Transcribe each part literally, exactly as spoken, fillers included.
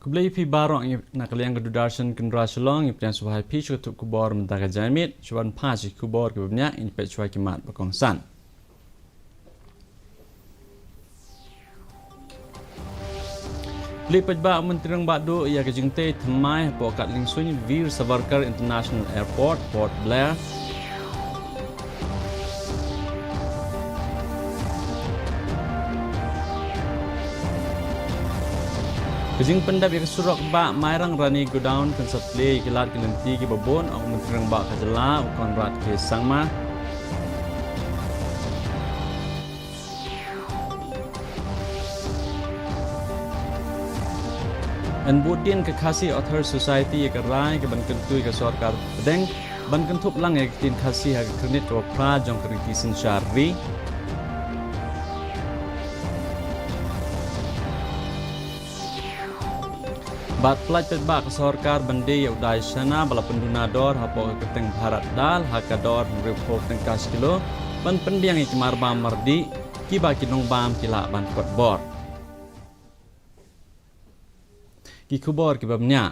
Khublei phi baroh, ngi na ka liang ka Doordarshan Kendra Shillong, ngi pdiang sngewbha ïa phi sha ka tup khubor mynta ka janmiet. Shuwa ban phai sha ki khubor kiba bniah, ngin peit shuwa ki mat ba kongsan. Plie paidbah u Myntri Rangbah Duh ïa ka jingtei thymmai hapoh Kadlingsung Veer Savarkar International Airport, Port Blair. Ka jingpyndep ïa ka surok bah Mairang Rani Godown kan sa plie ïa ki lad ki lynti kiba bun, ong u Myntri Rangbah ka jylla u Conrad K Sangma. Yn bud dien ka Khasi Authors Society ïa ka rai ka ban kyntu ïa ka sorkar pdeng ban kynthup lang ïa ka ktien Khasi ha ka khyrnit kaba phra jong ka riti synshar ri. Bad pyllait paidbah ka sorkar ban die ïa u dai shana ba la pynduna dor hapoh ka kyrteng Bharat Dal ha ka dor hynriewphew tyngka shi kilo ban pynbiang ïa ki marbam mardih kiba ki nongbam ki lah ban kot bor. Ki khubor kiba bniah.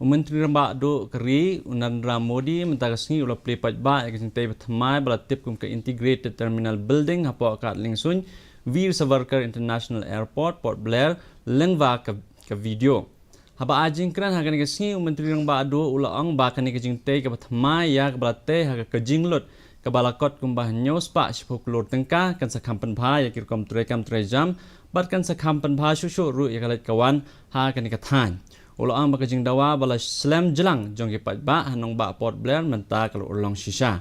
U Myntri Rangbah Duh ka ri u Narendra Modi mynta ka sngi u la plie paidbah ïa ka jingtei ba thymmai ba la tip kum ka Integrated Terminal Building hapoh Kadlingsung Veer Savarkar International Airport, Port Blair, lyngba ka, ka video. Haba ai jingkren ha kane ka sngi, u Myntri Rangbah Duh u la ong ba kane ka jingtei kaba thymmai ïa kaba la tei ha ka, ka jinglut kaba la kot kumba hynñiew spah shiphew klur tyngka kan sa kham pynbha ïa ki rukom treikam treijam bad kan sa kham pynbha shuh shuh ruh ïa ka leit ka wan ha kane ka thaiñ. U la ong ba ka jingdawa ba la slem jlang jong ki paidbah ha nongbah Port Blair mynta ka la urlong shisha.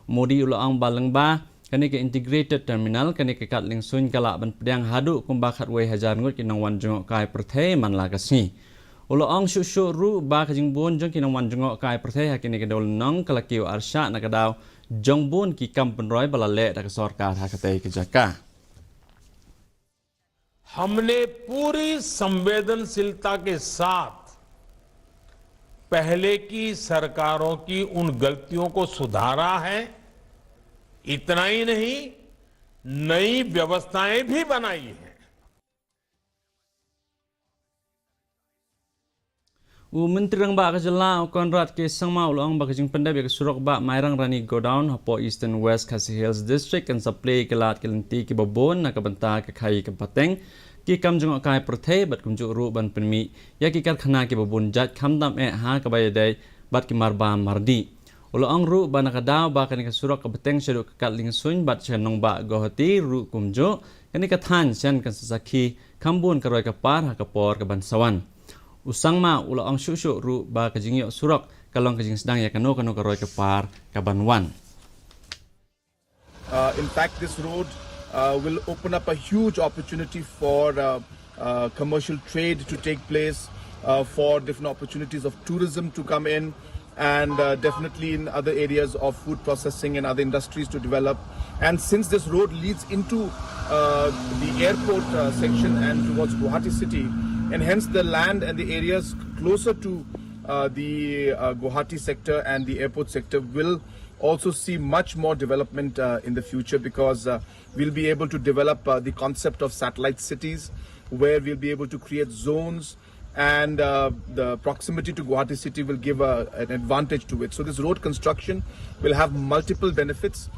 Modi u la ong ba lyngba kane ka Integrated Terminal, kane ka Kadlingsung ka lah ban pdiang haduh kumba khatwei hajar ngut ki nongwan jngohkai pyrthei man la ka sngi. U la ong shuh shuh ruh ba ka jingbun jong ki nongwan jngohkai pyrthei ha kine ki dewlynnong ka la kiew arshah na ka daw jong bun ki kam pynroi ba la leh da ka sorkar ha katei ka jaka. हमने पूरी संवेदनशीलता के साथ पहले की सरकारों की उन गलतियों को सुधारा है। इतना ही नहीं, नई व्यवस्थाएं भी बनाई हैं। U Myntri Rangbah ka jylla u Conrad K Sangma u la ong ba ka jingpyndep ïa ka surok bah Mairang Rani Godown hapoh Eastern West Khasi Hills District kan sa plie ïa ki lad ki lynti kiba bun na ka bynta ka khaii ka pateng, ki kam jngohkai pyrthei bad kumjuh ruh ban pynmih ïa ki karkhana kiba bun jait khamtam eh ha kaba ïadei bad ki marbam mardih. U la ong ruh ba na ka daw ba kane ka surok ka bteng shaduh ka Kadlingsung bad sha nongbah Guwahati ruh kumjuh, kane ka thaiñ shen kan sa sakhi kham bun ka roi ka par ha ka por ka ban sa wan. U Sangma u la ong shuh shuh ruh ba ka jingïoh surok ka long ka jingsdang ïa kano kano ka roi ka par ka ban wan. Uh, in fact, this road uh, will open up a huge opportunity for uh, uh, commercial trade to take place, uh, for different opportunities of tourism to come in, and uh, definitely in other areas of food processing and other industries to develop. And since this road leads into uh, the airport uh, section and towards Guwahati city, and hence the land and the areas closer to uh, the uh, Guwahati sector and the airport sector will also see much more development uh, in the future, because uh, we'll be able to develop uh, the concept of satellite cities, where we'll be able to create zones, and uh, the proximity to Guwahati city will give uh, an advantage to it. So this road construction will have multiple benefits.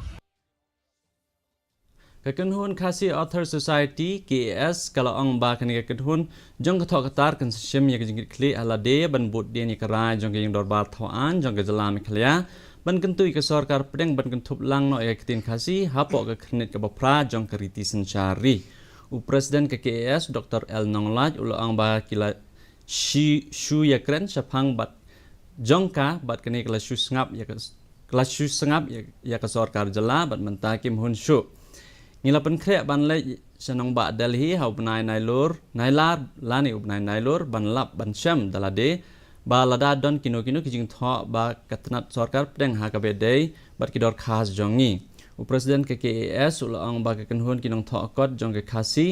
Ka kynhun Khasi Author Society, K A S, ka la ong ba kane ka kynhun jong ka thoh ka tar kan sa shim ïa ka jingkitkhlieh ha lade ban bud dien ïa ka rai jong ka ïing dorbar thaw aiñ jong ka jylla Meghalaya ban kyntu ïa ka sorkar pdeng ban kynthup lang noh ïa ka ktien Khasi hapoh ka khyrnit kaba phra jong ka riti synshar ri. U President ka K A S, Doktor L Nonglait, u la ong ba ki la shu ïakren shaphang bad jong ka bad kane ka la shu sngap ïa ka, ka la shu sngap ïa, ïa ka sorkar jylla bad mynta kim hun shuh. Ngi la pynkhreh ban leit sha nongbah Delhi ha u bnai Nailur, Nailar lane u bnai Nailur ban lap ban shem da lade ba lada don kino kino ki jingthoh ba ka tnat sorkar pdeng ha kaba dei bad ki dorkhas jong ngi. U President ka K A S u la ong ba ka kynhun ki nongthoh kot jong ka Khasi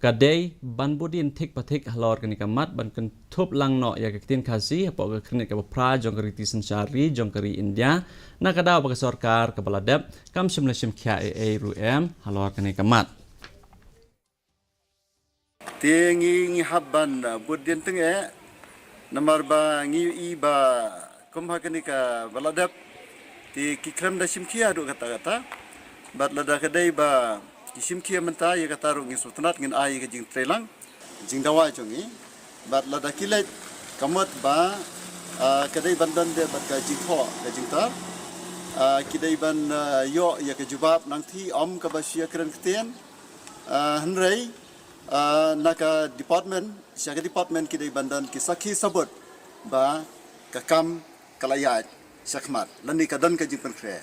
ka dei ban bud dien thik pa thik halor kane ka mat ban kynthup lang noh ïa ka ktien Khasi hapoh ka khyrnit kaba phra jong ka riti synshar ri jong ka ri India, na ka daw ba ka sorkar kaba la dep kam shym la shim khia ei ei ruh em halor kane ka mat. Te ngi, ngi hap ban uh, bud dien tyngeh Namar ba ngi ïohi ba kum ha kane kaba la dep te ki khlem da shim khia haduh katta katta. Bad lada ka dei ba ki shim khia mynta, ïa kata ruh ngin sngewtynnat, ngin ai ka jingtreilang, jingdawa jong ngi. Bad lada ki leit, ka mut ba, ah, ka dei ban don de bad ka jingthoh, ka jingtar. Ah, ki dei ban, ah, ïoh ïa ka jubab nangta, ym kaba shu ïa kren ktien. Ah, hynrei, ah, na ka department sha ka department ki dei ban don ki sakhi sabut ba ka kam ka la ïaid shakhmat lane ka don ka jingpynkhreh.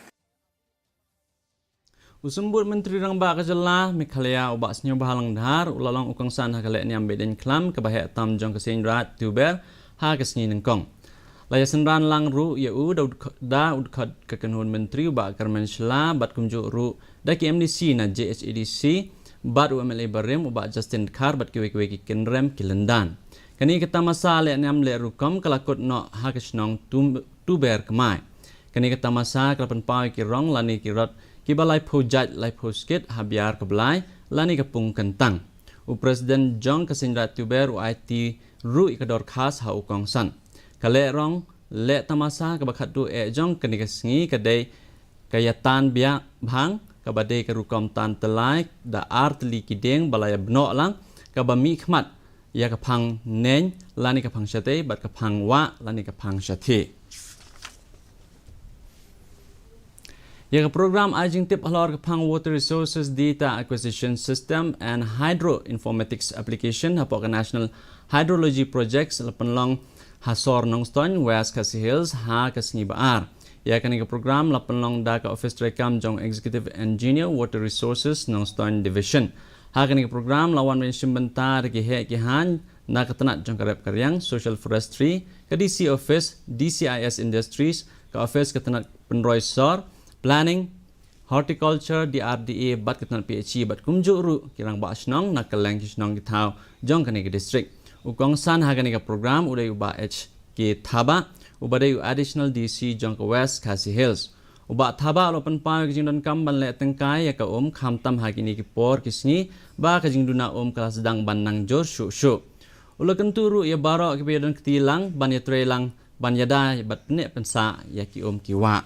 U Symbud Myntri Rangbah ka jylla Meghalaya, u Bah Sniawbhalang Dhar, u la long u kongsan ha ka lehniam Behdeiñkhlam kaba heh tam jong ka Seiñ Raid Tuber ha ka sngi nyngkong. La ïasynran lang ruh ïa u da u dkh-, da u dkhot ka kynhun myntri u Bah Kyrmen Shylla bad kumjuh ruh da ki M D C na J H A D C bad u M L A barim u Bah Justin Dkhar bad kiwei kiwei ki kynrem ki lyndan. Kane ka tamasa lehniam leh rukom ka la kut noh ha ka shnong Tum-, Tuber Kmai. Kane ka tamasa ka la pynpaw ïa ki rong lane ki rot kiba laiphew jait, laiphew skit ha Biar Kblai lane ka Pung Kyntang. U President jong ka Seiñ Raid Tuber u aiti ruh ïa ka dorkhas ha u kongsan. Ka leh rong leh tamasa kaba khatduh eh jong kane ka sngi ka dei ka ïa tan biang bhang, kaba dei ka rukom tan tylli da ar tylli ki dieng ba la ïa bnoh lang, kaba mihkhmat ïa ka phang neng lane ka phang shatei bad ka phang wah lane ka phang shathie. Ïa ka program ai jingtip halor ka phang Water Resources Data Acquisition System and Hydro Informatics Application hapoh ka National Hydrology Projects la pynlong ha sor Nongstoiñ, West Khasi Hills, ha ka sngi ba ar. Ïa kane ka program la pynlong da ka Office treikam jong Executive Engineer Water Resources Nongstoiñ Division. Ha kane ka program la wan ban shim bynta da ki heh ki haiñ na ka tnat jong ka rep ka riang, Social Forestry, ka D C Office, D C I S Industries, ka Office ka tnat pynroi sor, Planning, Horticulture, D R D A, bad ka tnat P H E, bad kumjuh ruh ki rangbah shnong na kylleng ki shnong ki thaw jong kane ka district. U kongsan ha kane ka program u dei u Bah H K Thabah, uba dei u Additional D C jong ka West Khasi Hills. U Bah Thabah u la pynpaw ïa ka jingdonkam ban leh tyngkai ïa ka um, khamtam ha kine ki por ki sngi ba ka jingduna um ka la sdang ban nang jur shuh shuh. U la kyntu ruh ïa baroh kiba ïadon kti lang ban ïatreilang ban ïada bad pynneh pynsah ïa ki um ki wah.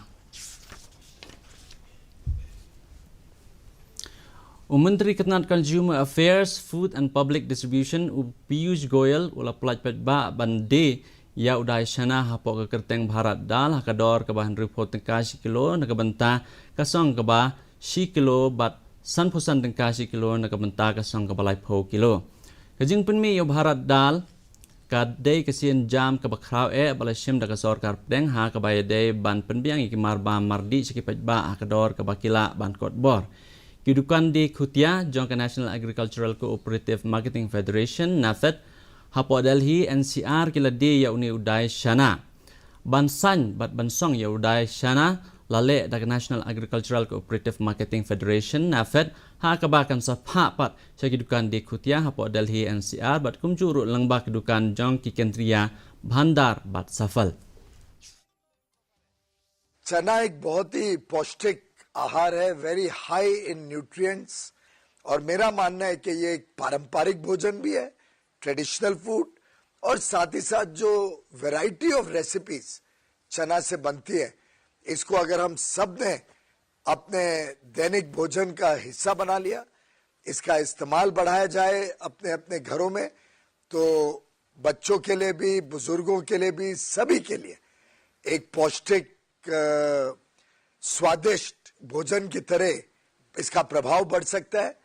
U Myntri ka tnat Consumer Affairs, Food and Public Distribution, u Piyush Goyal, u la pyllait paidbah ban die ïa u dai shana hapoh ka kyrteng Bharat Dal ha ka dor kaba hynriewphew tyngka shi kilo na ka bynta ka song kaba shi kilo bad sanphew san tyngka shi kilo na ka bynta ka song kaba laiphew kilo. Ka jingpynmih ïa u Bharat Dal ka dei ka sien jam kaba khraw eh ba la shim da ka sorkar pdeng ha kaba ïadei ban pynbiang ïa ki marbam mardih sha ki paidbah ha ka dor kaba ki lah ban kot bor. Ki dukan die khutia jong ka National Agricultural Cooperative Marketing Federation, NAFED, hapoh Delhi, N C R, ki la die ïa une u dai shana. Ban saiñ bad ban song ïa u dai shana la leh da ka National Agricultural Cooperative Marketing Federation, NAFED, ha kaba kan sa phah pat sha ki dukan die khutia hapoh Delhi N C R bad kumjuh ruh lyngba ki dukan jong ki Kendriya Bhandar bad Safal. चना एक बहुत ही पौष्टिक आहार है, very high in nutrients, और मेरा मानना है कि ये एक पारंपरिक भोजन भी है, ट्रेडिशनल फूड, और साथ ही साथ जो वैरायटी ऑफ रेसिपीज चना से बनती है, इसको अगर हम सब ने अपने दैनिक भोजन का हिस्सा बना लिया, इसका इस्तेमाल बढ़ाया जाए अपने अपने घरों में, तो बच्चों के लिए भी, बुजुर्गों के लिए भी, सभी के लिए एक पौष्टिक, स्वादिष्ट भोजन की तरह इसका प्रभाव बढ़ सकता है।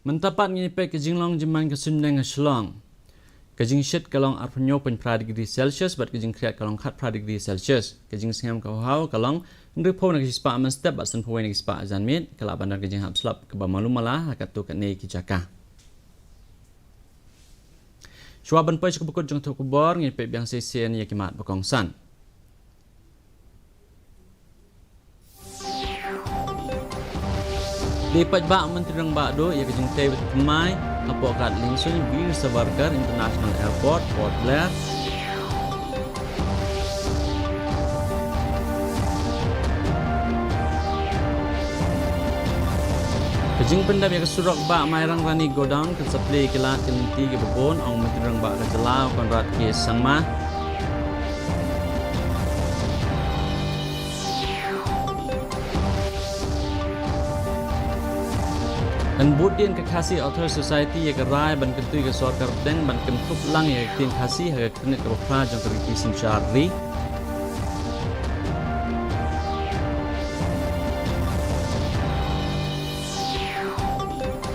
Mynta pat ngin ïa peit ka jinglong jingman ka suiñbneng ha Shillong. Ka jingshit ka long arphew hynñiew point phra degree Celsius bad ka jingkhriat ka long khatphra degree Celsius. Ka jingsngem ka haw ka long hynriewphew na ka shispah mynstep bad sanphew wei na ka shispah janmiet, ka lah ban don ka jinghap slap kaba malu mala ha katto katne ki jaka. Shuwa ban poi sha kaba kut jong ka thok khubor, ngin peit biang shisien ïa ki mat ba kongsan. Dei paidbah u Myntri Rangbah Duh ïa ka jingtei bad thymmai hapoh ka Liengsuiñ Veer Savarkar International Airport, Port Blair. Ka jingpyndep ïa ka surok Bah Mairang Rani Godown kan sa plie ïa ki lad ki lynti kiba bun, ong Myntri Rangbah ka jylla Conrad K Sangma. Kan bud dien ka Khasi Authors Society ïa ka rai ban kyntu ïa ka sorkar pdeng ban kynthup lang ïa ka ktien Khasi ha ka kyrnit kaba phra jong ka riti synshar ri.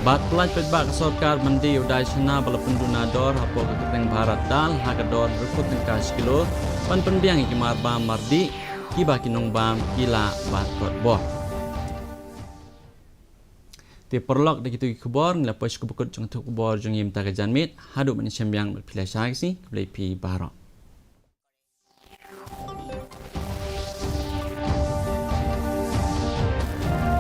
Bad pyllait paidbah ka sorkar ban die ïa u dai shana ba la pynduna dor hapoh ka kyrteng Bharat Dal ha ka dor hynriew phew tyngka shi kilo, ban pynbiang ïa ki mar bam mar dih kiba ki nongbam ki lah ban kot bor. Te paralok, da kito ki khubor ngi la poi sha kaba kut jong ka khubor jong ngi mynta ka janmiet. Haduh ban ïashem biang bad phi, la shai ka sngi, khublei phi baroh.